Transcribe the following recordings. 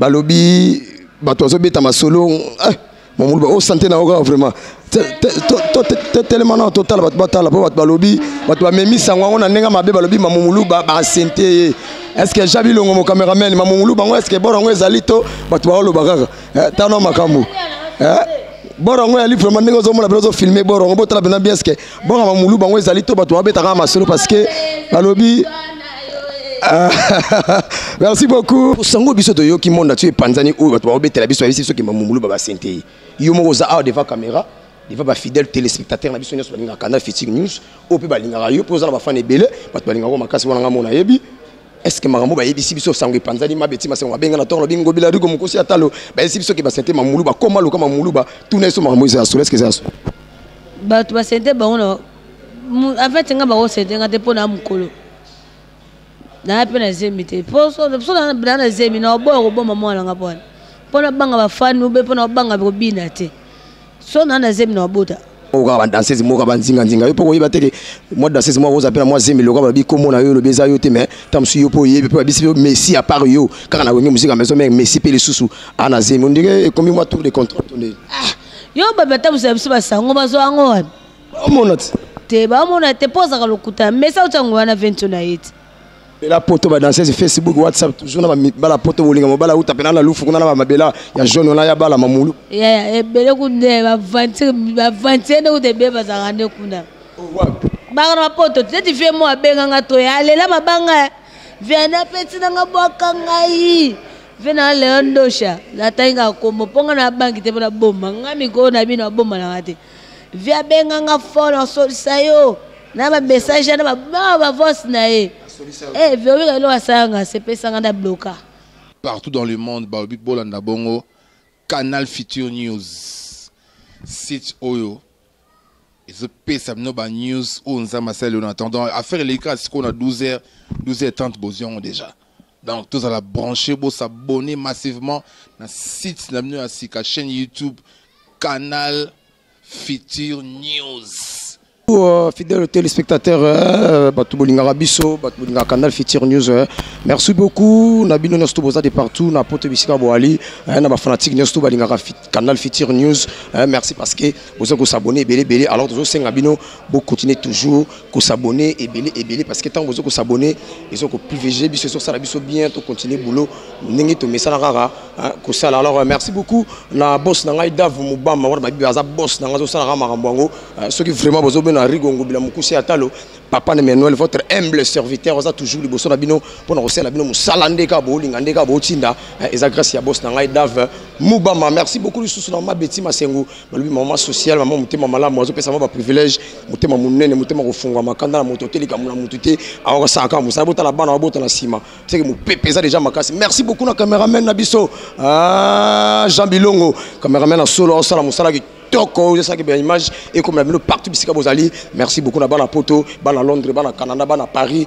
Balobi bato bazobeta masolo eh, Mamuluba o santé na yo kaka vraiment. Telema na totala bato batala mpo bato balobi bato bamemi sango yango na ndenge mabe balobi Mamuluba basente ye. Est-ce que Jabi Longo mo cameraman Mamuluba yango est-ce que bord yango ezali to bato baoloba kaka eh, tano makambo eh, bord yango ezali vraiment ndenge ozomona bino ozofilme bord yango botala mpena bien est-ce que bord ya Mamuluba yango ezali to bato babetaka masolo parce que balobi. Merci beaucoup. Sango biso toyoki monde atu epanzani oyo bato baobetela biso bayebisi biso ke Mamumuluba basente ye. Yo moko oza awa devant caméra, devant bafidèle téléspectateur na biso nyonso balingaka Canal Futur News, oyo mpe balingaka yo mpo oza na bafana ebele, bato balingaka yo makasi wana nga mona yebi. Est-ce que makambo bayebisi biso sango epanzani mabeti masengo babenga na ntongo lobi ngobila rigo mokosi ya talo bayebisi biso ke basente Mamuluba koma luka Mamuluba tuna yeso makambo eza ya solo, est-ce que eza ya solo? Bato basente bango na en fait nga bakosente nga te mpo na mokolo naa mpe na zemi te mpo so na na zemi na oboya koboma mwana nga mpona mpo nabanga bafani ube mpo na obanga kobina te so naa na zemi na obota. Oyo kaka badanseuse moko banzinganzinga yo mpo koyeba te ke mwa danseuse moko oza mpe na mwa zemi lokola balobi kombo na yo olobi eza yo te, mais ta mosusu yo mpo oyebi mpe babisi mpe Messi à part yo kaka na Wenge Musica Maison Mère Messi mpe lisusu ana zemi on dirait ekomi mwa tour de contrôle to nde. Ah, yo bato batambusa biso basango bazwa yango wapi? Omona te te baomona te mpo ozaka lokuta mesa otiango wana vento na ye te. Bela poto ba danseuse Facebook WhatsApp toujours na bala poto bolinga mobala uta pena na lufu kuna na mabela ya jaune wana ya bala Mamulu. Ya ebele kuna ba venture ba venture nde kuta ebele bazalaka nde kuna baka na bapoto neti vie mo abenganga to ya alela mabanga vie na peti nanga bwaka ngai vie na Leon Ndosha natangi kaka kombo mpo nga na banki te mpo na boma nga mikolo na bino aboma nanga te vie abenganga fort asolisa yo na bamessage na bavoice na ye veobika eloko asalanga asepesanga na bloka. Partout dans le monde balobi bolanda bongo Canal Futur News, site oyo ezopesa bino ba news oyo Nzambe asali oyo. En attendant affaire eleki kaka sikoyo na 12h 12h30 bozwi yango déjà. Donc tozala branché, bosabonner massivement na site na bino ya sika, chaîne YouTube Canal Futur News. Fidèle téléspectateur, bato bolingaka biso, bato bolingaka Canal Futur News, merci beaucoup na bino nyonso to boza de partout na poto bisika boali, na bafanatique nyonso to balingaka Canal Futur News, merci parce que boza kosabonner ebele ebele. Alors tozosenga bino bocontinue toujours kosabonner ebele ebele parce que ntango boza kosabonner eza koprivilégie biso, ezosala biso bien tocontinue boulot ndenge tomesana kaka kosala. Alors merci beaucoup na boss na ngai Dave Mubama wana babibi aza boss na ngai azosalaka makambo yango. Soki vraiment bozobena Rigo Ngobila mokusi ya talo papa Emmanuel, votre humble serviteur, oza toujours liboso na bino mpona kosala bino mosala nde kaka bolinga nde kaka botinda, eza grâce ya boss na ngai Dave Mubama. Merci beaucoup lisusu na mama Betty Masengo balobi mama sociale, mama motema malamu, azopesa mama baprivilège, motema monene, motema kofungwama kanda na moto te likambo na motu te akosala kaka mosala botala bana babota na nsima seke mopepe eza déjà makasi. Merci beaucoup na cameraman na biso, ah, Jean Bilongo, cameraman na solo aosala mosala kitoko osalaki ba image ekomela bino partout bisika bozali. Merci beaucoup na bana poto, bana Londres, bana Canada, bana Paris,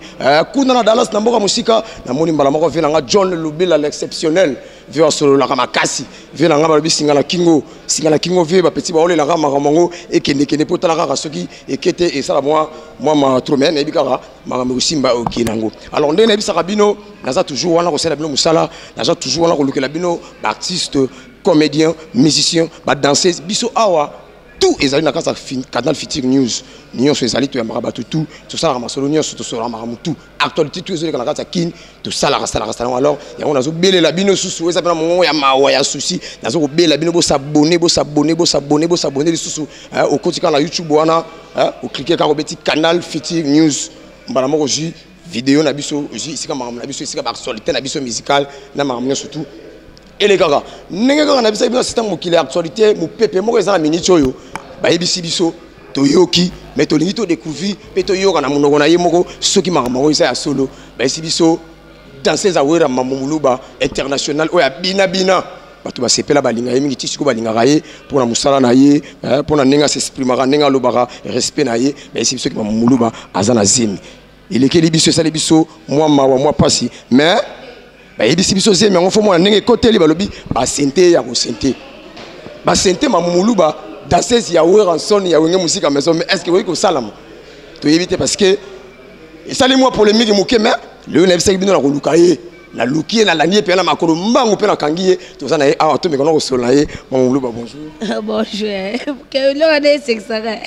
kuna na Dallas na mboka mosika namoni mbala moko vie na nga John Lubila l'exceptionnel, vie asololaka makasi, vie na nga balobi singa na kingo, singa na kingo, vie bapeti baolelaka makambo yango ekendekende mpo tala kaka soki ekete esala mwa mwa matro me nayebi kaka makambo ekosimba okende yango. Alors ndenge nayebisaka bino, naza toujours wana kosala bino mosala, naza toujours wana kolukela bino baartiste, comédien, musicien, badanseuse. Biso awa tout ezali na kati ya Canal Futur News, nyonso ezali, toyambaka bato tout, tosalaka masolo nyonso, tosolaka makambo tout, actualité tout ezoleka na kati ya Kine, tosalaka salaka salaka. Alors yango nazobelela bino susu eza mpena mongongo ya mawa ya susi, nazokobelela bino bosabone, bosabone, bosabone, bosabone lisusu. Okoti kaka na YouTube wana, oklike kaka obeti Canal Futur News, mbala moko ozwi video na biso, ozwi esika makambo na biso, esika baactualité na biso musicale na makambo nyonso tout ele kaka ndenge kaka na biso bino assistant mokili ya actualité. Mopepe moko eza na minute oyo bayebisi biso toyoki, mais tolingi todécouvrir mpe toyoka na monoko na ye moko soki makambo yango eza ya solo. Bayebisi biso danseuse Awera Mambo Muluba international oyo abinabina bato basepela balinga ye mingi ti sikoyo balingaka ye mpona mosala na ye, mpona ndenge asexprimaka, ndenge alobaka, respect na ye. Bayebisi biso soki Mambo Muluba aza na zemi, elekeli biso, esali biso mwa mawa, mwa pasi, mais bayebisi biso zemi yango fo mwana ndenge ekoteli balobi basente ya kosente basente Mamumuluba danseuse ya Werrason ya Wenge Musica Maison. Mais est ce que okoki kosalama? Toyebi te parce que esali mwa polémique moke, mais lelo nayebisaki bino na koluka ye. Naluki ye, nalandi ye mpenza na makolo mbangu mpe nakangi ye. Toza na ye awa, tomeka na kosolola na ye. Mama Muluba, bonjour. Bonjour. Eloko nde esekisaka.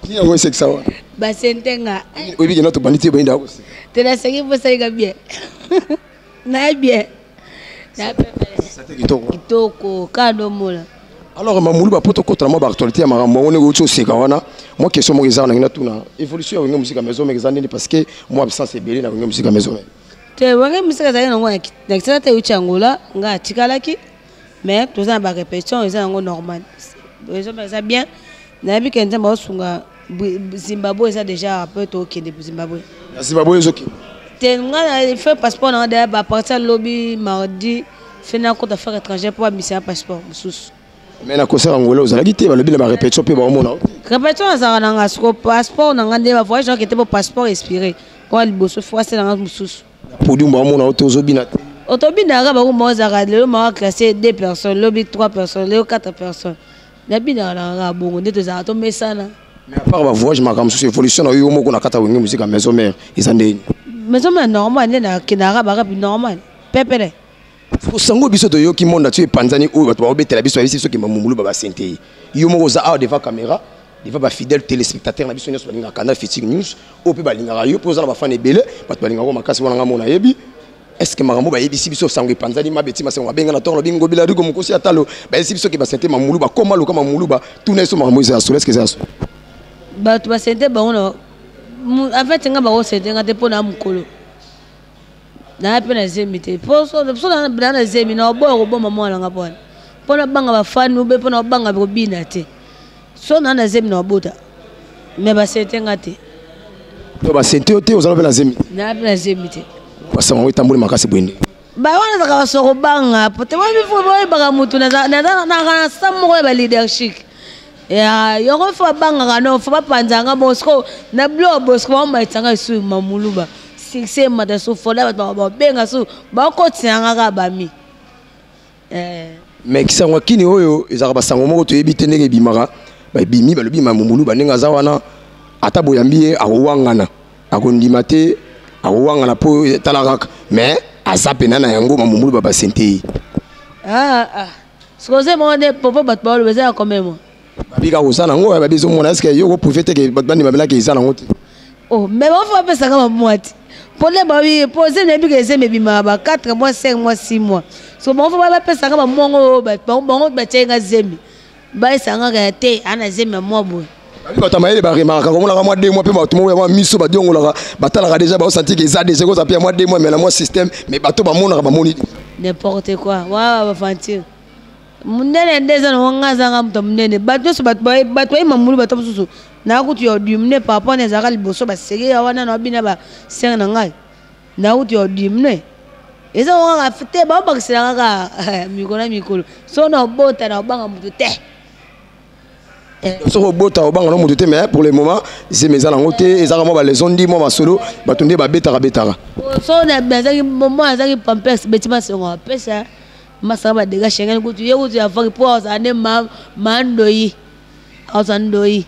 Nini yango esekisa wana? Basentenga. Oyebi kena tobandi te, bayinda akoseka. Te, naseki mpo esalika bien. Naye bien. Kitoko. Kitoko, kaka ndomona. Alors Mamuluba, po tokotala mwa baactualité ya makambo yango ndenge outi oseka wana, mwa question moko eza nangi natuna: évolution ya Wenge Musica Maison Mère eza nini? Parce que mwa absence ebele na Wenge Musica Maison Mère. Te, Wenge Musica ezalaki nango na Kisasa te, euti Angola, nga atikalaki, mais toza na barépétition, eza yango normal, eza bien. Nayebi ke Nzambe aosunga. Zimbabwe eza déjà, après tokende Zimbabwe. Na Zimbabwe ezokende? Te, nga na fait passeport nanga deya à partir lobi mardi, fe nakota affaire étrangère mpo bamisa ya passeport mosusu. Mais na concert Angola ozalaki te, balobi na barépétition mpe baomona. Répétition nazalaka nanga. Siko passeport nanga nde bavoyage nakende te, po passeport expiré oya liboso, fo asala nanga mosusu. Podium baomona o te, ozobina te. Otobinaka, bango moko ezalaka lelo maka classé deux personnes, lobi trois personnes, lelo quatre personnes. Nabinaka nanga kaka bongo nde tozalaka, tomesana. Mais à part bavoyage, makambo mosusu, évolution na yo moko na kati ya Wenge Musica Maison Mère eza ndeni? Maison Mère normal, nde nakendaka barapi normal, pepele. Sango biso toyoki, monde ti epanzani, oyo bato baobetela biso, bayebisi soki Mamumuluba basente ye. Yo moko oza awa devant caméra, devant bafidèle téléspectateur na biso nyonso balingaka Canal Futur News, oyo mpe balingaka yo mpo oza na bafans ebele, bato balingaka makasi wana. Nga mo nayebi, est ce que makambo bayebisi biso, sango epanzani mabe ti masango abenga na ntongo, lobi Ngobila Rigo mokosi ya talo, bayebisi biso ke basente Mamuluba, koma luka Mamuluba, tuna biso makambo eza ya solo, est ce que eza ya solo? Bato basente bango na en fait nga bakosente nga te mpo na mokolo naya mpe na zemi te, po so na na zemi na oboya koboma mwana nga mpona mpo nabanga bafani ube mpo na obanga kobina te. So na na zemi na obota, mais basente nga te. To basente yo te, ozala mpe na zemi? Naya mpe na zemi te. Basango yango etamboli makasi boye nde? Bawana ezalaka basoko banga pote oyebaka motu nazaka na sa moko ya baleadership yango, fo babangaka no, fo bapanzanga bosco na biloko bosco, baomatisanga esu Mamuluba succès emata so fola, bato babenga so bakotisanga kaka bami. Mais kisango akini oyo ezalaka basango moko toyebi te ndenge ebimaka, babimi balobi Mamumuluba ndenge aza wana, ata boyambi ye akowangana, akondima te, akowangana mpo tala kaka, mais aza pena na yango Mamumuluba basente ye. Ah, ah. Sikoze moko nde popo bato baoloba eza ya combien mois? Babi kaka oza nango, babi ezomona. Est ce que yo koprouve te ke bato bandima belaki eza nango te? Oh, mais bafo bapesaka bamwa te, mpo nde babi po zemi, nayebi ke zemi ebimaka ba 4 mois, 5 mois, 6 mois. So bango fo bapesaka bamwango oyo bango batiaki nga zemi, bayesanga kaka te ana zemi ya mwa boye. Babi bato ya mayele baremarkaka, komonaka mwa 2 mois mpe bato moko ya mwa miso badiongolaka, batalaka déjà, baosanti ke eza déjà koza mpe ya mwa 2 mois, mais na mwa système, mais bato bamonaka, bamoni. N'importe quoi, wa baventure monene nde eza nango. Nga azanga moto monene, bato nyonso bato baye Mamulu, bato mosusu nakutu ya odimne par rapport na ezalaka liboso, baseke ya wana na babina basere na ngai, nakutu ya odimne eza kaka te, baobakisela kaka mikolo na mikolo. So na obota na obanga moto te. Soki obota, obanga no moto te, mais pour le moment zemi eza nango te, ezaka mwa baleson ndi mwa masolo bato nde babetaka betaka. So azalaki momo, azalaki pampers beti masongo apesa masaka badega shengeni kutu ye kutu avaki mpo azala nde mandoi, azala ndoi.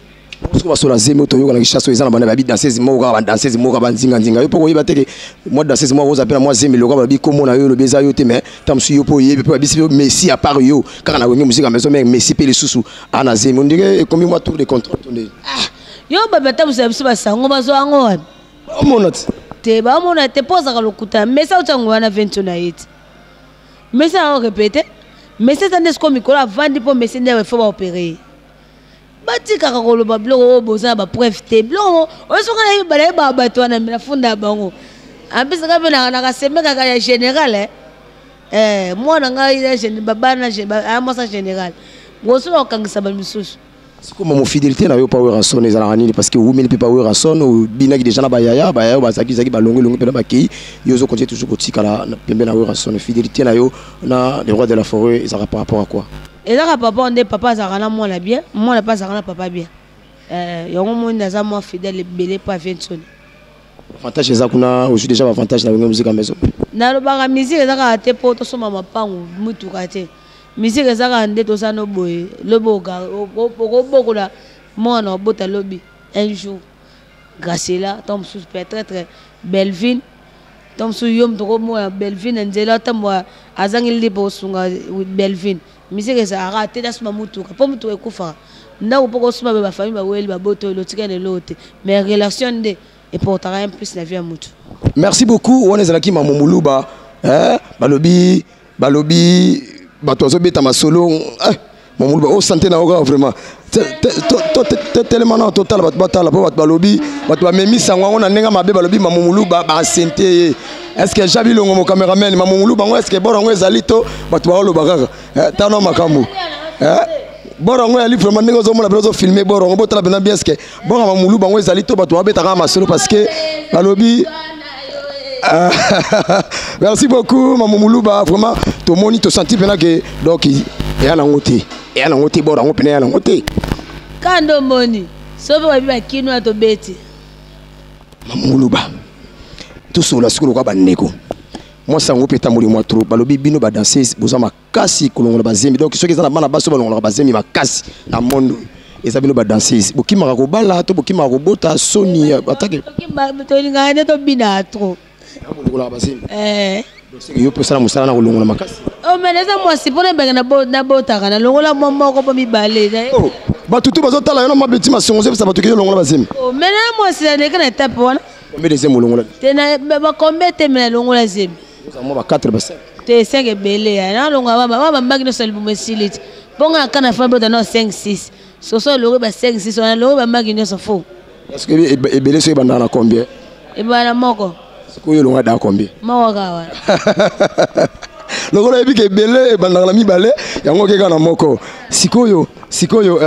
Soki basola zemi oyo toyoka na Kinshasa, eza na bana babi danseuse moko kaka, badanseuse moko kaka banzinganzinga. Yo mpo koyeba te ke mwa danseuse moko oza mpe na mwa zemi loka, balobi kombo na yo, olobi eza yo te, mais ta mosusu yo mpo oyebi mpe babisi mpe Messi, à part yo kaka na Wenge Musica Maison Mère, Messi mpe lisusu ana zemi, on dirait ekomi mwa tour de contrôle to nde? Yo babi atabusela biso basango, bazwa yango wapi? Baomona te. Te, baomona te mpo ozalaka lokuta. Messi auti yango wana 20 na ye te, Messi yango répété, Messi eza nde sikoyo mikolo avandi mpo Messi nde fo baopere ye. Batikaka koloba biloko oyo boza na bapreuve te. Biloko oyo soki nayeba, nayebaka bato wana, me nafunda bango apesaka mpe nakasembe kaka ya général. Mwana ngai babana mwasa général boso na kokangisa bamisusu. Sikoma mo fidélité na yo pa Werrason ezalaka nini? Parce que owumeli mpe pa Werrason, obinaki déjà na bayaya, bayaya oyo bazalaki zalaki balongo elongo mpe na bakei, yo ozocontinue toujours kotikala pembe na Werrason. Fidélité na yo na le roi de la forêt ezalaka par rapport à quoi? Ezaka papa nde papa azalaka na mwana bien, mwana mpe azalaka na papa bien. Yango moni naza mwa fidèle ebele mpo avie nsoni. Avantage eza kuna, ozwi déjà avantage na Wenge Musica Maison. Nalobaka musique eza kaka te mpo tosomba mapangu, mutuka te. Musique eza kaka nde toza no boye, lobi okobokola mwana, obota lobi un jour Gracela, ntango mosusu peut-être Belvine. Ntango mosusu yo moto okomona Bellevue na nzela atambola azangi lipa osunga Bellevue. Musique ezalaka te nasomba motuka mpo motuka ekufaka ndako mpo kosomba be bafamille baweli baboto oyo otikali na eloko te, mais relation nde eportaka un plus na vie ya motu. Merci beaucoup. Wana ezalaki Mamu Muluba, eh, balobi balobi bato bazobeta masolo, eh, Mamu Muluba o santé na yo kaka vraiment. Telema na totala bato batala mpo bato balobi bato bamemi sango yango na ndenge mabe, balobi Mamu Muluba baasente ye. Est ce que Jabi Longo mo cameraman Mamu Muluba yango, est ce que boro yango ezali to bato baoloba kaka, eh, tano makambo, eh, boro yango ezali vraiment ndenge ozomona mpe ozofilme boro yango, botala mpenza bien, est ce que boro ya Mamu Muluba yango ezali to bato babetaka masolo parce que balobi. Merci beaucoup Mamu Muluba, vraiment tomoni tosenti mpena ke donc eya nango te, eya nango te, boro yango mpena eya nango te. Kando omoni soki mpe babi bakino ya tobeti. Mamu Muluba, tosolola sikoyo lokola bandeko. Mwasi yango mpe etamboli mwa trop, balobi bino badanseuse boza makasi kolongola bazemi, donc soki eza na bana basi oyo balongolaka bazemi makasi na monde oyo eza bino badanseuse. Bokimaka kobala to bokimaka kobota soni atake? Tolingaka nde tobinaka trop. Bolongolaka bazemi? Eh. Yo mpe osala mosala na kolongola makasi? Oh, mais naza mwasi mpona ebenge nabotaka nalongola mwa moko mpo mibale. Oh, bato tu bazotala yo na mabeti masongo ozopesa bato ke yo longola bazemi. Oh, mais na mwasi naleki na etape wana. Combien de zemi olongola? Te, bakombe te, me nalongola zemi. Oza mwa ba 4 ba 5? Te, 5 ebele ya nalongola ba bambaki nyonso ya libumu esili ti mpo nga na kana fa bota no 5 6 soso alongi ba 5 6 wana alongi bambaki nyonso fo. Est ce que ebele soki ebandaka na combien? Ebanda na moko. Sikoyo olonga da combien? Moko kaka wana. Lokola oyebi ke ebele ebandaka na mibale, yango okeka na moko. Sikoyo sikoyo,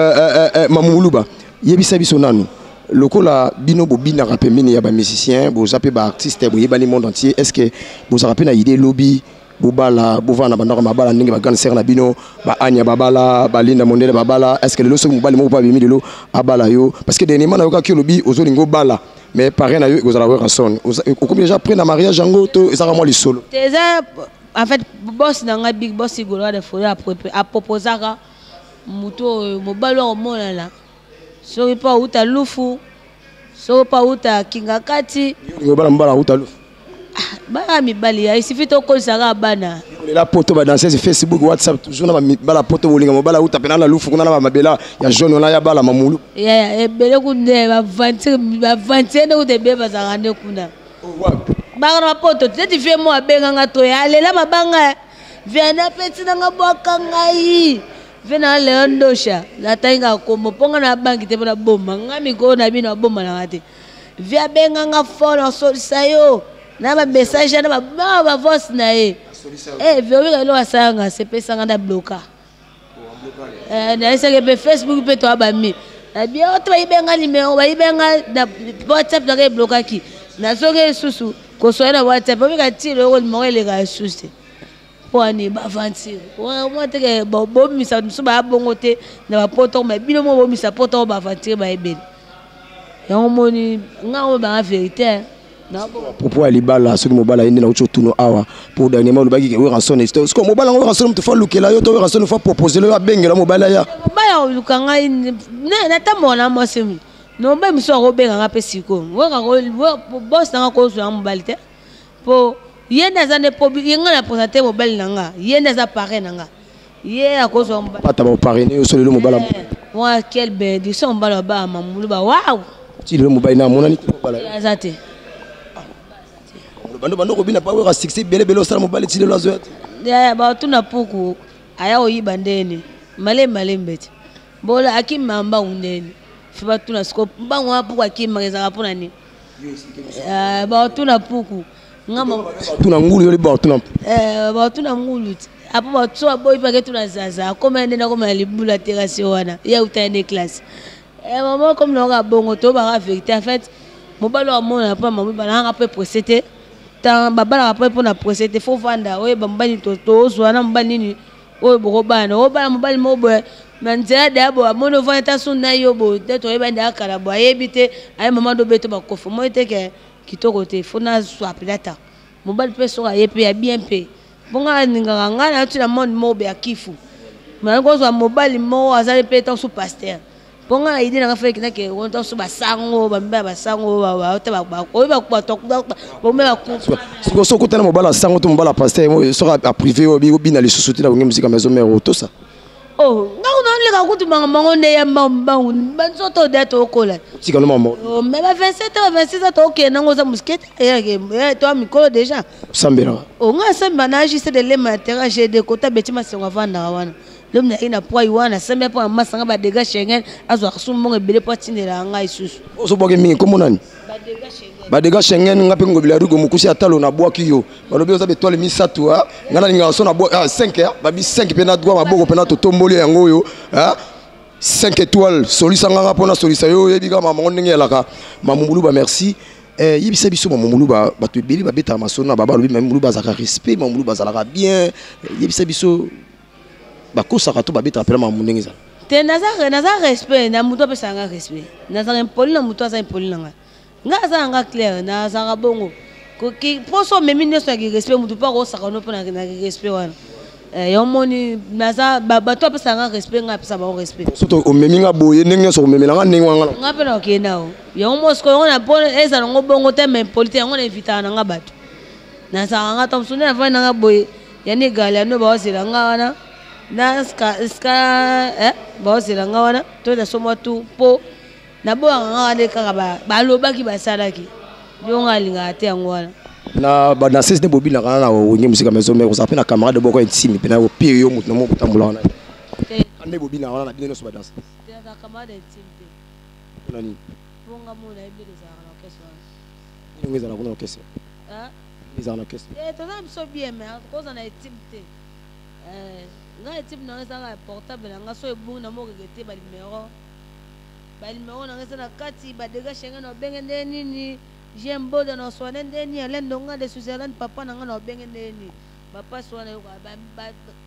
Mamu Muluba, yebisa biso nanu, lokola bino bobinaka pembeni ya bamusicien, boza mpe baartiste boyebani monde entier, est ce que bozalaka mpe na idée lobi bobala, bovanda na bandako ya mabala ndenge bagrande sœur na bino baanya babala, balinda mondele babala? Est ce que lelo soki mobali moko mpo abimi lelo abala yo, parce que dernièrement nayokaki olobi ozolinga obala, mais parrain na yo ekozala Werrason, okomi déjà prêt na mariage yango to ezalaka mwa lisolo? Te, eza en fait boss na ngai, big boss Igolo de Foyer, aproposaka motu oyo mobali oyo akomonana soki mpo auta Lufu, soki mpo auta Kingakati. Olingi obala mobala auta Lufu? Bana mibali ya isifi tokolisaka bana. Olela poto badanseuse, Facebook, WhatsApp, toujours na bamibala poto, bolinga mobala auta mpena na Lufu kuna na bamabela ya jaune wana ya bala Mamulu. Ya ebele kuna, baventure baventure nde kuta ebele bazalaka nde kuna baka na bapoto neti vie mo abenganga to alela mabanga viana apeti nanga bwaka ngai ve na Leon Ndosha natangi kaka kombo mpo nga na banki te mpo nabomba nga mikolo na bino abombanaka te. Vie abenganga fort asolisa yo na bamessage na bavoice na ye. Vie obika eloko asalanga sepesanga na bloka, nayesaki mpe Facebook mpe toya bami nabi oto bayibenga numero, bayibenga na WhatsApp naka eblokaki, nazongi lisusu kosoya na WhatsApp obika ti eloko numero eleka lisusu te mpo ani baaventure mwa teke bomisa mosusu baya bongo te na bapoto, me bino mo bomisa poto oyo baaventure bayebeli yango moni nga oyo banga vérité. Propos ya libala, soki mobala ye nde nauti otuno awa po dernièrement olobaki ke Werrason, siko mobala yango Werrason moto fo alukela yo to Werrason fo aproposele yo abengela mobali aya? Mobali akoluka ngai natamboka na mwasi mi na mobali mosusu akobenga nga mpe sikoyo bos nanga kozwa ya mobali te mpo ye nde aza nde po ye ngai na présente mobali na nga, ye nde aza parrain na nga, ye akozwa mobali. Pata baoparraine yo so lelo mobala. Wa quelle bénédiction, mobali wa baa Mamulu ba waw. Ti lelo mobali na amonani te, mobala aza te. Bando bando kobina pa Wera, succès ebele ebele osala, mobali ti lelo azoya te? Batuna puku aya koyiba ndeni malembe malembe te bola akima mbangu ndeni fe batuna siko mbangu wana puku akimaka ezalaka mpona nini? Batuna puku. Tuna ngulu yo liba tuna. Batuna ngulu te apo bato baboyi pake tuna zaza akoma nde nakoma na libula terasi wana ye auta nde classe. Mama komi naoka bongo tobaka vérité. En fait mobali oyo amonana mpo mama balanga mpe presse te, tan babalaka mpe mpona presse te, fo vanda oyeba mobali tozwa na mobali nini oyo bokobana obala mobali moko boye na nzela deya boye amoni ovanda ta so na yo boye te toyeba nde akala boye ayebi te aye mama dobeto bakofi omoni te ke kitoko te, fo nazwa pilata mobali mpe soki aye mpe ya bien mpe mpo ngai alingaka ngai na ntina monde moko boye ya kifu naye kozwa mobali moko azali mpe ntango su pasteur. Mpo nga na idée nanga feki nake so basango bambe basango bombe bakufa. Sikoyo soki okutana mobali ya sango to mobali ya pasteur, soki aprivé oyo obina lisusu te na Wenge Musica Maison Mère, otosa? Oh, nga kuna oleka kutu makambo nde ya mbangu banzoto de tokola. Tika no mama. Oh, mais ba 27 ans, 26 ans tokende nango, oza moske te, to mikolo déjà. Osambelaka? O, nga asamba na agise de lema ya terrain gd kota beti masengo avandaka wana. Lobi nayaki na poai wana, asambi mpo na masanga badega Schengen, azwaka su mbongo ebele mpo atindelaka ngai susu. Ozobwaki mingi, kombo nani? Badega Schengen. Badega Schengen. Nga mpe Ngobila Rugo mokusi ya talo, nabwaki yo. Balobi oza betwale misato. Nga nalingaka so na 5, babi 5 mpe na droit maboko mpe na totomboli yango oyo 5 étoiles. Solisa nganga mpo nasolisa yo. Oyebi kaka mamango ndenge elaka. Mamumulu ba merci. Yebisa biso, Mamumulu, bato ebele babetaka masolo na baba, balobi Mamumulu bazalaka respect, Mamumulu bazalaka bien. Yebisa biso, bakosaka to babetaka mpena makambo ndenge ezala? Te, naza respect na moto apesaka nga respect. Nazalaka impoli na moto aza impoli na ngai. Ngai aza na nga clair, nazalaka bongo. Mpo so omemi nyonso na kirespect, motu mpo akosaka no mpo na kirespect wana. Yo moni naza bato apesaka nga respect, ngai apesa bango respect. Soto omemi nga boye, ndenge nyonso komemela nga ndenge wana. Nga mpe na okende o yango mo sikoyo yango na mpo ezala yango bongo te, mais impoli te. Yango na evitaka na nga bato nazalaka nga to mosusu nde navandi na nga boye. Yani galiano baozela nga wana na ska ska, baozela nga wana toyeta so mwa tour mpo naboyaka nga wana kaka balobaki basalaki yo, nga alingaka te yango wana. Na badanseuse nde bobinaka na Wenge Musica Maison Mère, ozala mpe na camarade boko intime mpe na opire yo, motu na mo botambola wana? Te. Nde bobinaka wana na bino nyonso badanse? Te, naza camarade intime te. Mpona nini? Mpo nga mo nayebi nde tozalaka na orchestre wana. Ndenge ezala kuna orchestre? Ezala na orchestre? Te, toza na biso bien, mais koza na intime te. Ngai intime na nga ezalaka ya portable na nga. So ebungi na mokeke te, banumero na nga eza na kati. Badega Schengen na obenge nde nini, Jean Boda na oswane nde nini, Alain Ndonga de Switzerland, papa na nga na obenge nde nini, bapasi wana yoka.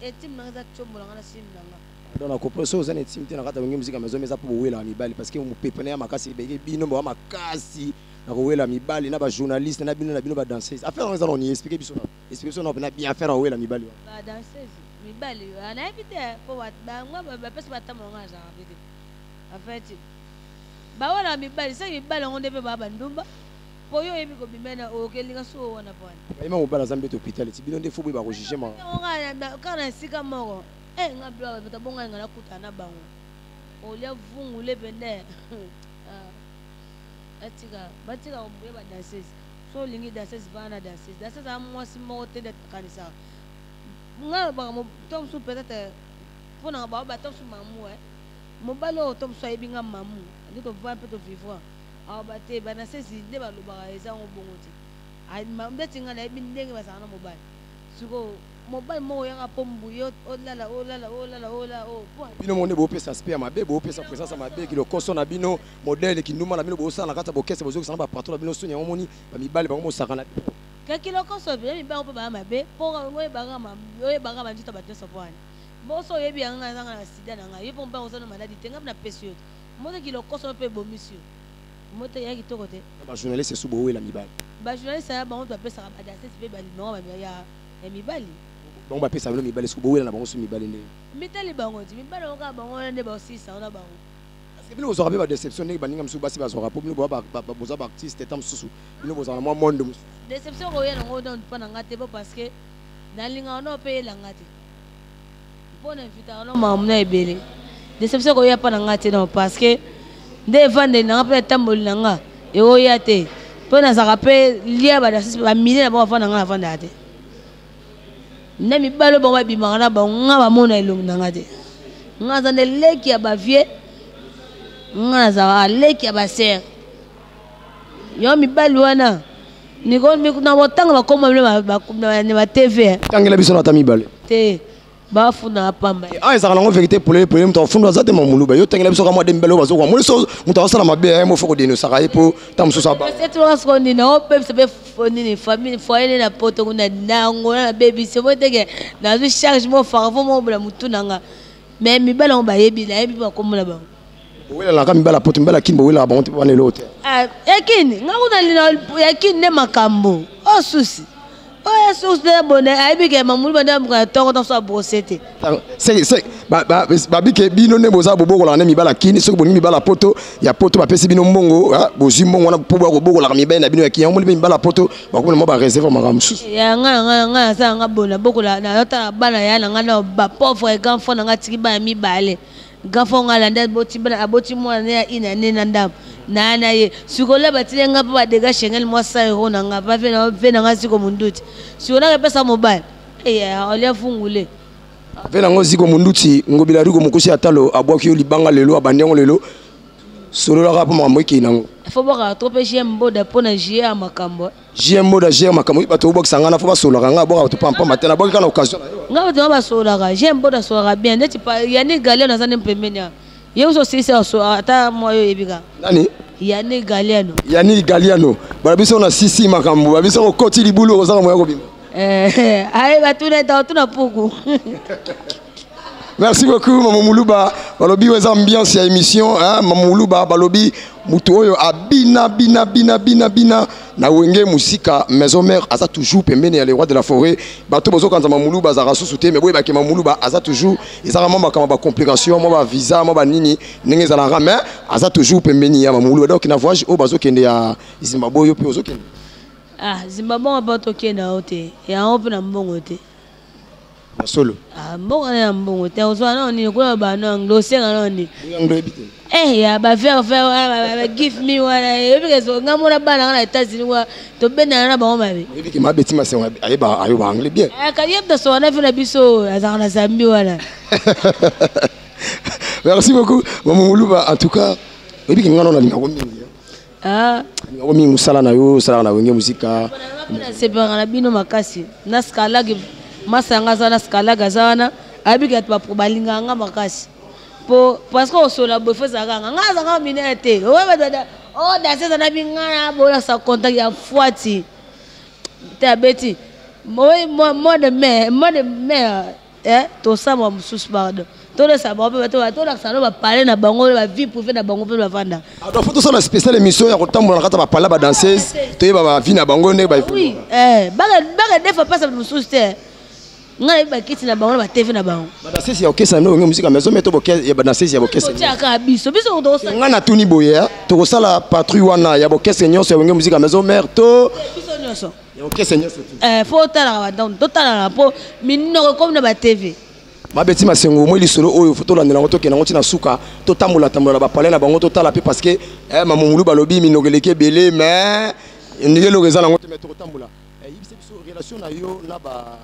Intime na nga eza tiombo na nga na sim na nga. Donc na comprendre, soki oza na intime te na kati ya Wenge Musica Maison, eza mpo bowelaka mibali, parce que mopepe na ya makasi ebenge bino boa makasi na kowela mibali na bajournaliste na bino, na bino badanseuse. Affaire yango eza na oni, explique biso na explique biso na mpena bien affaire ya kowela mibali wana. Badanseuse mibali, nayebi te mpo bango bapesi batambo nga azalaka mpe te. En fait, bawelaka mibali soki mibali yango nde mpe baa bandumba, mpo yo oyebi kobima na okelinga so wana mpo wana. Bayima mobali aza mbeto hôpital ti bino nde fo boyeba kojuge ma. Kaka na esika moko nga bilo bato bonga nga nakutana na bango olia vungule pende. Atika batika kobuya badanseuse. So olingi danseuse, vaa na danseuse. Danseuse aza mwasi moko te nde akanisaka nga lobaka to mosusu peut-être mpona bao bato mosusu mamu mobali oyo to mosusu ayebi nga mamu nde tovaa mpe tovivre awa bate. Badanseuse nde balobaka eza yango bongo te. Ndeti nga nayebi ndenge bazalaka na mobali. Sikoyo mobali moko oyaka mpo mbuye olala olala olala olala oyo. Bino mo nde bopesa aspect ya mabe, bopesa présence ya mabe, kilokoso na bino, modèle kindumba na bino bosala na kati ya bokese, bozokisa na bapatron na bino soni. Yango moni bamibali bango mosaka na bino. Kaki lokoso mpe mibali mpe baya mabe, mpo oyebaka banzoto ya bato nyonso. Mpo wana boso oyebi yanga nga nazanga na sida na ngai, yo mpo mobali oza na maladi te, ngai mpe napesi yo te. Moto kilokoso mpe ebomisi yo, moto ya kitoko te. Bajournaliste esu bowela mibali. Bajournaliste ya bango bapesaka badanseuse mpe banumero ya mibali. Bango bapesa bino mibali, soki bowela na bango so mibali ndenge? Mitali bango ti mibali yango kaka bango wana nde baosisa wana bango. Parce que bino bozwaka mpe badéception ndenge baninga mosusu basi bazwaka, mpo bino boza baartiste, ta mosusu bino bozala na mwa monde mosusu. Déception koya nango nano mpa na nga te, mpo parce que nalingaka no mpe yelanga te, mpo na invitaka no makambo na ebele. Déception koya mpa na nga te, non, parce que nde evandeli na nga mpe etamboli na nga ekoya te, mpo nazalaka mpe lia badanseuse bamilie na bango bavanda, nga navandaka te nde mibali oyo bango babimaka na bango, nga bamona elongi na nga te. Nga aza nde leki ya bavie, nga nazalaka leki ya basere yo mibali wana na botanga bakoma bino na batv. Tangela biso na ata mibale. Te, bafundaka pamba. Ah, ezalaka nango vérité polele polele, moto afunda aza te. Mamuluba, yo tangela biso kamwa de mibale oyo bazokwa moni. So moto azosala mabe ye mofo kodenosaka ye, mpo ta mosusu aba. Etuka siko nini opebisa mpe nini famille foyer nde na poto kuna nango na nabebisi mo teke nazwi charge mo faravo mo na motu na nga, mais mibali yango bayebi, nayebi mpe bakombo na bango. Bowelelaka mibali ya poto, mibali ya Kini bowelaka bango te wana eloko te? Yakini nga kuna ya Kini nde makambo oyo susi oyo susi nde bone ayebi ke mamulu bande amuka ya ntongo ntanso abrose te. Babike bino nde boza bobokolaka nde mibala kini. Soki bolingi mibala poto ya poto, bapesi bino mbongo, bozwi mbongo wana mpo boya kobokolaka mibali na bino ya kini. Yango moni mpe mibala poto bakomona mwa baréserve, makambo mosusu. Ya ngai naza nga boye, nabokola, nazotala bana ya na ngai na bapauvre grand frère na ngai. Atiki bana mibale. Grand frère ngai alandi, aboti bana, aboti mwana ne ya ina ne na ndambo na na ye. Sikoyo batili nga mpo badega Schengen mwa 100 euro na nga ve na nga siko munduti. Sikoyo nakepesa mobali olia fungule. Mpe nango ziko munduti ngobila riko mokosi ya talo abwaki yo libanga lelo, abandi yango lelo, sololaka mpo makambo ekei nango. Fo bwakaka trop mpe JM Boda mpo na jie ya makambo. JM Boda jr makambo oyo bato obwakisa nga na fo basololaka nga, abwaka bato pampamba te, nabwaki kaka na occasion na yo. Nga bato nga basololaka, JM Boda asololaka bien neti Yani Galiano aza nde pembeni awa. Ye oso osilisa ata mwa yo oyebi kaka. Nani? Yani Galiano. Yani Galiano bala biso na sisi makambo babiso kokoti libulu, kozanga moya kobima. Aye batuna eta otuna puku. Merci beaucoup, Mama Muluba. Balobi oyo eza ambiance ya émission, hein. Mama Muluba, balobi mutu oyo abina bina bina bina bina na Wenge Musika Maison Mère, aza toujours pembeni ya le roi de la forêt. Bato bozokanza Mama Muluba azalaka susu te, mais boyebake Mama Muluba aza toujours. Ezalaka mwa makambo, bacomplication mwa bavisa mwa banini ndenge ezalaka, mais aza toujours pembeni ya Mama Muluba. Donc na voyage oyo bazokende ya Zimbabwe, oyo mpe ozokende? Ah, Zimbabwe mpo tokende yango te, yango mpe na mbongo te. Ya solo? Ah, mbongo na ya mbongo te, ozwa nao nini kuna? Bano anglais osenga nao nini? Oyo anglais oyebi te. Ya bavere vere wana, ba give me wana oyebi ke nga mona bana nga na États-Unis kuna, tobendana na bango mabe. Oyebi ke mabeti masengo ayeba, ayoba anglais bien. Kadi ye moto na vi na biso azalaka na Zambie wana. Merci beaucoup, Mama Muluba. En tout cas, oyebi ke nga nao nalingako mingi. Ah. Nalingako mingi mosala na yo osalaka na Wenge Mosika. Nasepelaka na bino makasi na Skalage. Masa yanga aza na Skalage, aza wana, ayebi ke bato balingaka nga makasi po parce que osola boye fo ezalaka nga, nga azalaka minene te. O danse eza na bingana bolasa contact ya fwati te, abeti mois de mai, mois de mai tosala mosusu. Pardon, tolesa bango mpe tolakisa no bapale na bango, bavie privé na bango mpe bavanda. Donc fo tosala spécial émission ya kotambola na kati ya bapala badanseuse, toyeba bavie na bango ndenge. Oui, baka defa mpasa bato mosusu te. Ngai nayebi bakiti na bango na batv na bango. Badanseuse ya okesa na Wenge Musika Maison, mais to ya badanseuse ya bokese? Totiaka biso biso. Ngai natuni boye, tokosala patrouille wana ya bokese nyonso ya Wenge Musika Maison Mère to biso nyonso? Ya okese nyonso. Fo otalaka bandako, totalaka mpo minoko ekomi na batv. Mabeti masengo moi lisolo oyo fo tolandela yango, tokende yango ntina suka, totambola tambola na bapale na bango, totala mpe parce que mamomulu balobi minoko eleki ebele, mais ndenge eloko eza nango te, mais tokotambola. Yebisa biso relation na yo na ba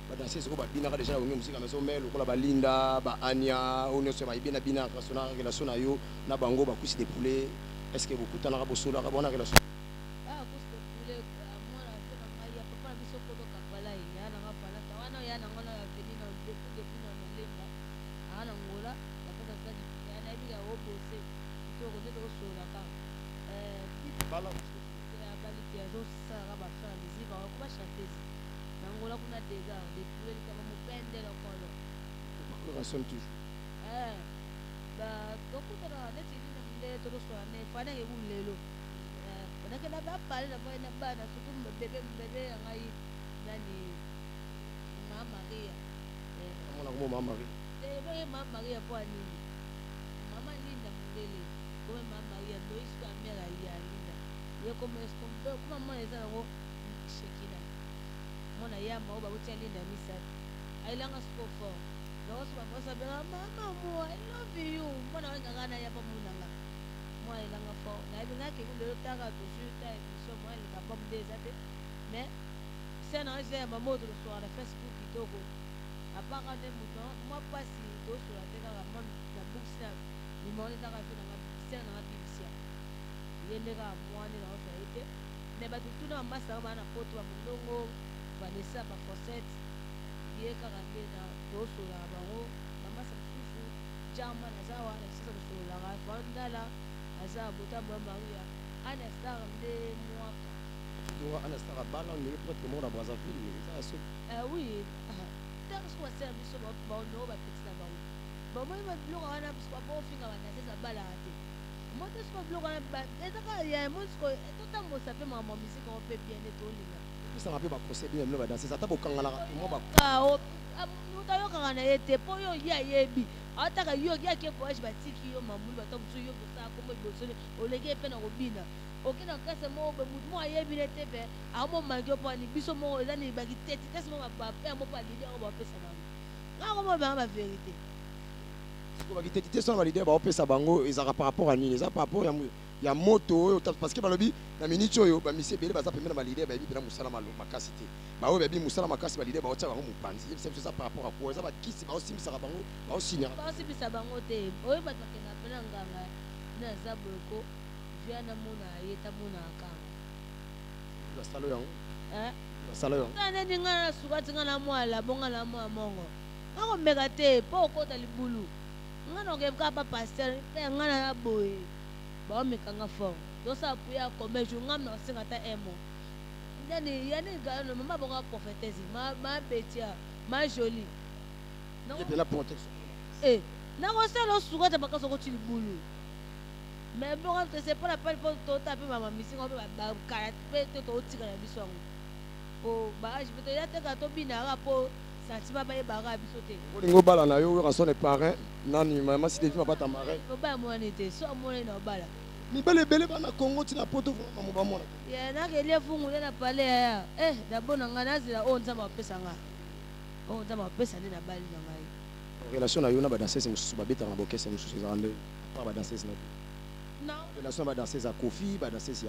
badanseuse oyo babinaka déjà na Wenge Musika Maison Mère, lokola balinda baania oyo nyonso bayebina bina relation na yo na bango, bakusi de poulet, est ce que bokutanaka, bosolaka bona relation? Ah, kusi de poulet, mwana mpe na ngai ya papa na biso kolo kapala ye ya nanga falata wana ya nango na aveni na depuis na Malemba aa na Ngola bapesa sadi ya nayebi ka obose kitoko nde tokosola kaka. Abali te, azosalaka bafere ya musique, akoma chanteuse na Ngola kuna. Dega de poulet likama mopende lokolo. Relation toujours? Tokutanaka neti nini nde tozoswala nde faneke ku lelo nakenda bapale na voi na bana, surtout bebe bebe ya ngai nani, Mama Maria. Mona komo Mama Maria. Boye Mama Maria mpo ya nini? Mama Linda mondele kome Mama Maria loisi ya mare ya Linda ye koma mwana eza yango Shekina, mwana yama oyo bauti ya Linda misato ayelanga siko fort. Donc so bamosa mama mo, I love you mwana wenganga na ya pa munanga mwana elanga fort. Nayebi nga ke lelo taka tozwi ta émission mwa likambo nde eza te, mais se na eza ya mama oyo tolosoka na Facebook kitoko apaka nde moto mwa mpasi tosola te kaka mwa na bukisi na nimero ezaka fe nanga sere nanga bibisia ye nde kaka mwa nde naosola ye te. Mais bato tuna bamasa bango baa na poto, bamolongo Vanessa bafosete ye kaka nde na tosolaka bango. Bamasa mosusu Jarman aza wana bisasa tosololaka, Fandala aza bota bwa Maria Ana Star nde mwaka. Ana Star abala ndenge prêtre moko na Brazzaville, eza ya soki? Oui, ntango soki basala biso baonoo bapeti na bango bamoni biloko wana, biso babofinga banasese abalaka te moto siko biloko wana eza kaka ya moni siko totambosa mpe makambo ya musique yango mpe bien nde tolinga. Pesaka mpe baconseil bino, bino badanseuse, ata bokanganaka mwa. Moto ayokaka. Ayebaka na ye te mpo yo ye ayebi ataka yo ye ake voyage, batiki yo mamulu, bato mosusu yo kosala kombo liboso, oleki ye mpe na kobina, oke na kase moko boye, motu moko ayebi ne te mpe akomomanki yo mpo ani biso moko eza nini bakiteti tesi moko bape yango mpo alidi yango bapesa bango nga komona bango bavérité. Bakiteti te sona baleader baopesa bango ezalaka par rapport à nini? Eza par rapport ya moto oyo, parce que balobi na minute oyo bamisi ebele baza pembeni na baleader, bayebi mpena mosala makasi te. Baoyo bayebi mosala makasi, baleader baotia bango mopanzi. Yebisa biso, eza par rapport à quoi? Eza bakisi baosimbisaka bango, baosinyaka? Baosimbisa bango te. Oyo bato bakendaka mpena nganga nde aza boyeko via namona ye tamonaka kanga. Basala yango, basala yango. Neti ngai na suka ti ngai na mwa labo, ngai na mwa mongo, nga komeka te mpo okota libulu. Ngai na okende kaka pa pasteur mpe ngai na boye baomekanga fort, tosala prière combien jour? Ngai na osenga ata un mois nani yani gano mama bongo prophétesse ma betia ma jolie. La protection. Eh, nakosala osuka te makasi okoti libulu, mais bongo te, c'est pas la peine mpo tota mpe mama misinga mpe bakala mpe te, totika na biso yango po baage mpe toya teka tobinaka mpo sentiment bayebaka biso te. Olingi obala na yo oyoka son parrain nani? Mama Sidevi mabata marin. Obala mwana te, so amona na obala. Mibale ebele bana Congo ntina Poto mamo bamona. Ye nakelia fungu nde na pale yaya. Eh, d'abord na ngai nazela oyo Nzambe apesa nga, oyo Nzambe apesa nde nabali na ngai. Relation na yo na badanseuse mosusu babetaka na bokese mosusu ezalaka nde par badanseuse na yo? Relation na badanseuse ya Kofi, badanseuse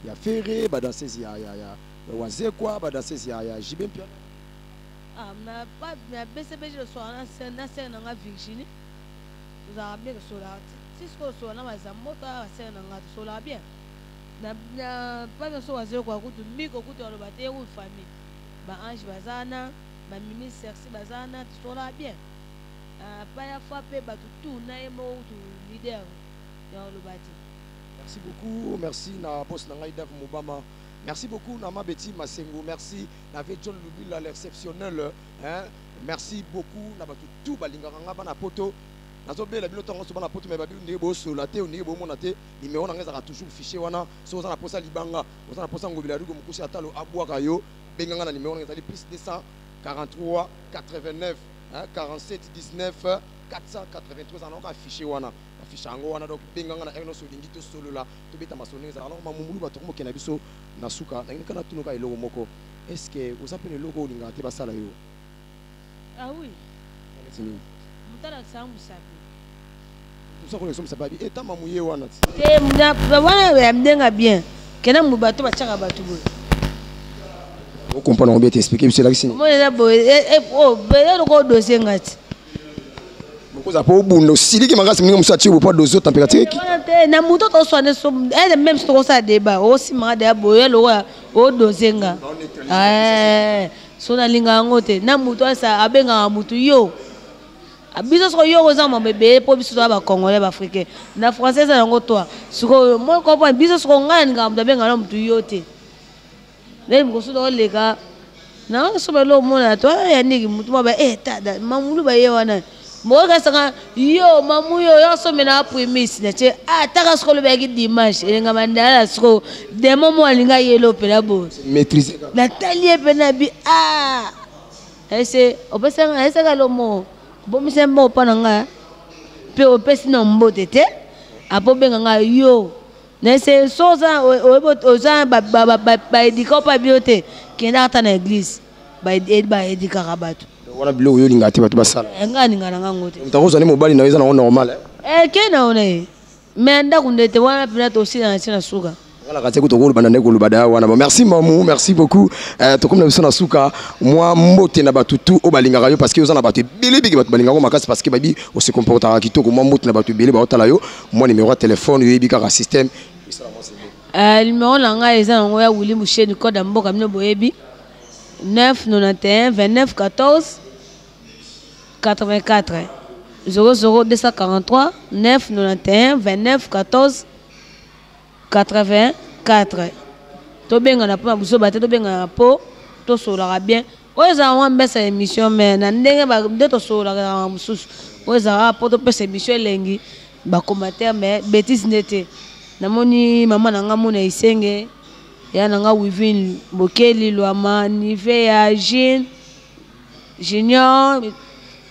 ya Ferre, badanseuse ya Wazekwa, badanseuse ya JB Mpiana? Ah, na BCBG tosolaka na sere na nga Virginie, tozalaka bien, tosolaka ti sikoyo, tosolaka na bazamboto aya basere na nga, tosolaka bien na pa nyonso. Wazekoka kutu miko kutu aloba te, ye kutu famille baange baza wana, bamimi sersi baza wana, tosolaka bien pa ya fa mpe bato tu na ye moko kutu leader ya oloba te. Merci beaucoup, merci na boss na ngai Dave Mobama, merci beaucoup na Mabeti Masengo, merci na ve John Lubila l'exceptionnel, hein? Merci beaucoup na bato tout balingaka nga bana Poto. Nazobela bino ntango nyonso bana Poto, me babi ndenge bosola te, ndenge bomona te, numéro na ngai ezalaka toujours fiché wana. So oza na posa libanga, oza na posa ngobila rigo mokusi atalo abwaka yo, benganga na numéro na ngai, ezali plus 243 89, hein, 47 19 483. Ezala nango affiché wana, affiche yango wana. Donc benganga na heure nyonso olingi tosolola, tobeta masolo ndenge ezalaka. Alors mamumulu, bato komokenda biso na suka, nangi kaka natunoka eloko moko: est ce que oza mpe na eloko oyo olingaka te basala yo? Ah oui. Neti nini? Moto alakisaka mosapi. Toza kolekisa mosapi abi etama moye wana ti. Te, wana ya ndenge bien kena bato batiaka bato boye. Okomprendre ngo bien te, explique biso, elakisi nini? Omoni eza boye, eloko odosie nga ti. Okoza mpo obunda, osiliki makasi, ndenge mosusu atie bo po adosi température eki. Wana te, na moto toswane so ene, même si tokosala débat, osimaka deya boye, eloko odose nga. So nalinga yango te na moto asa abengaka motu yo. Biso soko yo oza mambo ebele mpo biso toza bacongolais, baafricain, na français eza yango toi sikoyo moi comprendre biso soko ngai nalingaka moto abengaka na motu yo te. Nde mokoso tokoleka nanga so balo omona to ya ndenge motu mwa ba eh tada mamulu baye wana mokakasaka yo mamu yo yo asomela primis na tie ataka soko olobelaki dimanche elenga mandala soko demo mo alinga yelo mpena boye. Maîtrise. Natali ye mpena bi ah ese opesanga ayesaka lomo obomisa mbongo mpa na ngai mpe opesi na mbote te, apo obenga ngai yo nese so oza oyebi oza baedika mpa bino te, kenda ata na église baedikaka bato. Wana biloko oyo olingaka te bato basala? Ngai alinga na ngango te. Moto akozwa nde mobali na yo, eza nango normal? Ke na yo na ye me ndako nde te wana mpena tosila na ti na suka. Nga kati kutu koloba na nde koloba da wana. Bon, merci mamu, merci beaucoup. Tokomi na biso na suka. Mwa mbote na bato tu oyo balingaka yo, parce que oza na bato ebele biki bato balingaka yo makasi, parce que babi ose comportaka kitoko. Mwa mbote na bato ebele baotala yo, mwa numéro ya telefone, oyebi kaka système esala mwa sebe. Numéro na ngai eza nango ya Willy Musheni, code ya mboka bino boyebi, 991 29 14 84 00 243 991 29 14 84. Tobengana mpo na buzoba te, tobengana mpo tosololaka bien. Oyo ezalaka mwa mbesa ya émission, mais na ndenge nde tosololaka ezalaka mosusu. Oyo ezalaka mpo topesa émission elengi, bacommentaire, mais bétise nde te. Namoni mama na nga mona esenge ya na nga Wivine Bokeli Lwama Nive ya Jean Junior.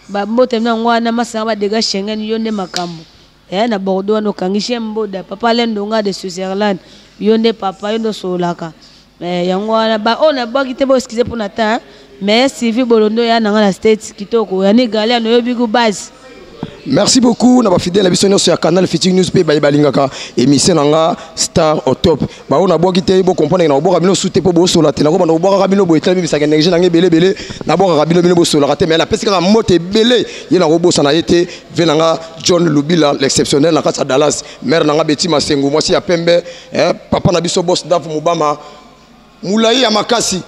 Bambote na yango wana masanga badega Schengen, yo nde makambo. Eh, na Bordeaux wana okangi chez Mboda, papa Alain Ndonga de Switzerland, yo nde papa, yo nde osololaka. Eh, yango wana ba oyo nabwaki te, bo excuse mpo na temps, mais Sylvie Bolondo ya nanga na States kitoko, yani Galiano oyebi ku base. Merci beaucoup na bafidèle na biso nyonso ya Canal Futur News mpe baye balingaka émission na nga Star au Top. Baoyo nabwaki te, bocomprendre na kobwaka bino su te mpo bosola te. Nakobanda kobwakaka bino boye, tala bimisaka énergie na nga ebele ebele, nabwakaka bino, bino bosolaka te, mais napesi kaka mbote ebele ye, nakobosana ye te, ve na nga John Lubila l'exceptionnel na kati ya Dallas, mère na nga Betty Masengu, mwasi ya pembe, eh, papa na biso boss Dave Mubama molai ya makasi,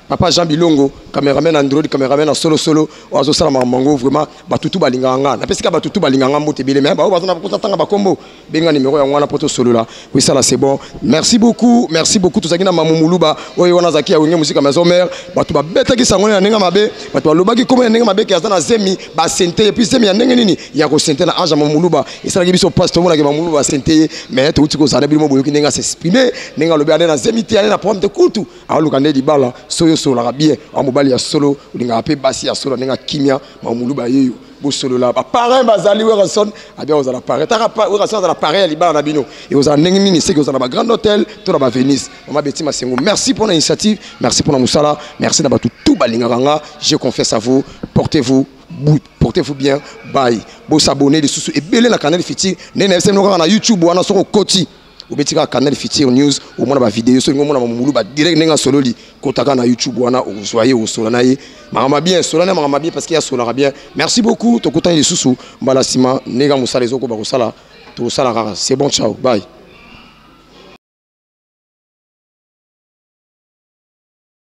papa Jean Bilongo, cameraman Android, cameraman na solo solo oyo azosala makambo yango. Vraiment, batutu balingaka nga, napesi kaka batutu balingaka nga mbote ebele, mais baoyo baza na bakosa ntanga bakombo, benga numéro yango wana mpo tosolola kosala. C'est bon, merci beaucoup, merci beaucoup. Tozalaki na Mamu Muluba oyo wana azalaki ya Wenge Musica Maison Mère. Bato babetaki sango na ndenge mabe, bato balobaki kombo ya ndenge mabe ke aza na zemi, basente ye. Puis zemi ya ndenge nini ya kosente na ange ya Mamu Muluba? Esalaki biso mpasi, tomonaki Mamu Muluba basente ye, mais touti kozala na bino, boyoki ndenge as'exprime, ndenge alobi ane na zemi te, ane na problème te, kutu aluka nde libala. Soki osololaka bien, a mobali ya solo, olingaka mpe basi ya solo, ndenge akimia Mamuluba yeyo, bosolola. Baparrain bazali, Werrason abia kozala parrain, taka Werrason azala parrain ya libala na bino, ekozala ndenge nini? Seki ozala na bagrand hôtel to na bavenise. Mama Beti Masengo, merci mpona initiative, merci mpona mosala, merci na bato tout balingaka nga. J'ai confiance à vous. Portez-vous bien, bye. Bosabone lisusu ebele na Canal Futur ndenge na yebisa kaka na YouTube wana. Soki okoti, obeti kaka Canal Futur News, omona bavideo. Soki omona Mamulu badirect ndenge asololi, kotaka na YouTube wana, okozwa ye, okosola na ye makambo bien, sola na makambo bien, parce que asolaka bien. Merci beaucoup, tokutani lisusu mbala nsima ndenge mosala ezokoba kosala, tokosala kaka. C'est bon, ciao, bye.